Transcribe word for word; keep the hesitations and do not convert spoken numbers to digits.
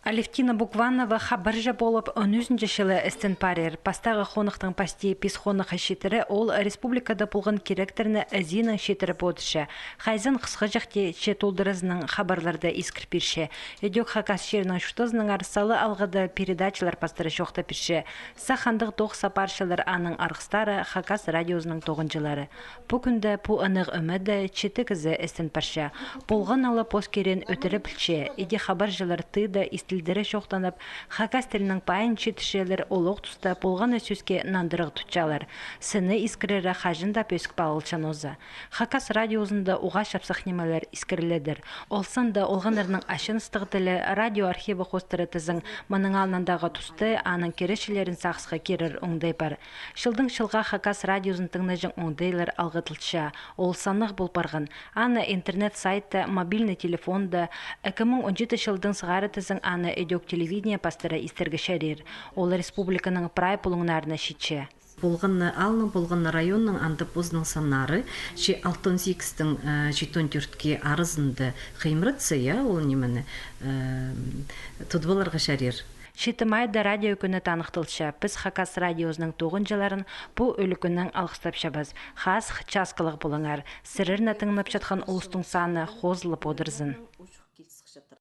Алевтина Букванова хабарҷы полып, он ӱзінҷі чылы істен парир. Пастағы хоныхтың пасти пис хонығха читіре ол республикада полған киректерні ізінең читіріп одырча. Хайзын хысхаҷахти че толдыразынаң хабарларда искір пирче. Ідӧк хакас чирінің чуртазынаңар сала алғыда передачалар пастыра чоохтап пирче. Сах андағ тоғыс апарчалар аның арғыстары, Хакас радиозының тоғынҷылары. Пу кӱнде пу ынағ ӧмеде читі кізі істен парча. Полған ала пос кирен ӧтіре пілче, иди хабарҷылар тыыда истілдіре чоохтанып, хакас тілінің пайын читірчелер, олох туста полғаны сӧске нандырығ тутчалар. Сыны искірері хаҷан даа пӧзік палылча нооза. Хакас радиозында уғаа чапсах нимелер искіріледір. Ол санда олғаннарның ачыныстығ тілі, радио архиві хоостыра тізең, мының алнындағы тусты, аның киречілерін сағысха кирер оңдай пар. Чылдаң чылға Хакас радиозын тыңнаҷаң оңдайлар алғыдылча. Ол саннығ пол парған. Аны интернет сайтта, мобильный телефонда, ікі муң он читі чылдаң сығара тізең аны ідӧк телевидение пастыра истерге чарир. Ол республиканың прай пулуңнарына читче. Полғанны аалның, полғанны районның анда позының саннары, че алтон сигістің, э, читон тӧртке аразында хыймыратса, я, ол нимені, э, тудып аларға чарир. Читі майда радио кӱні таныхталча. Піс Хакас радиозының тоғынҷыларын пу ӱлӱкӱннең алғыстапчабыс. Хазых часкалығ полыңар. Сірерні тыңнапчатхан улустың саны хозылып одырзын.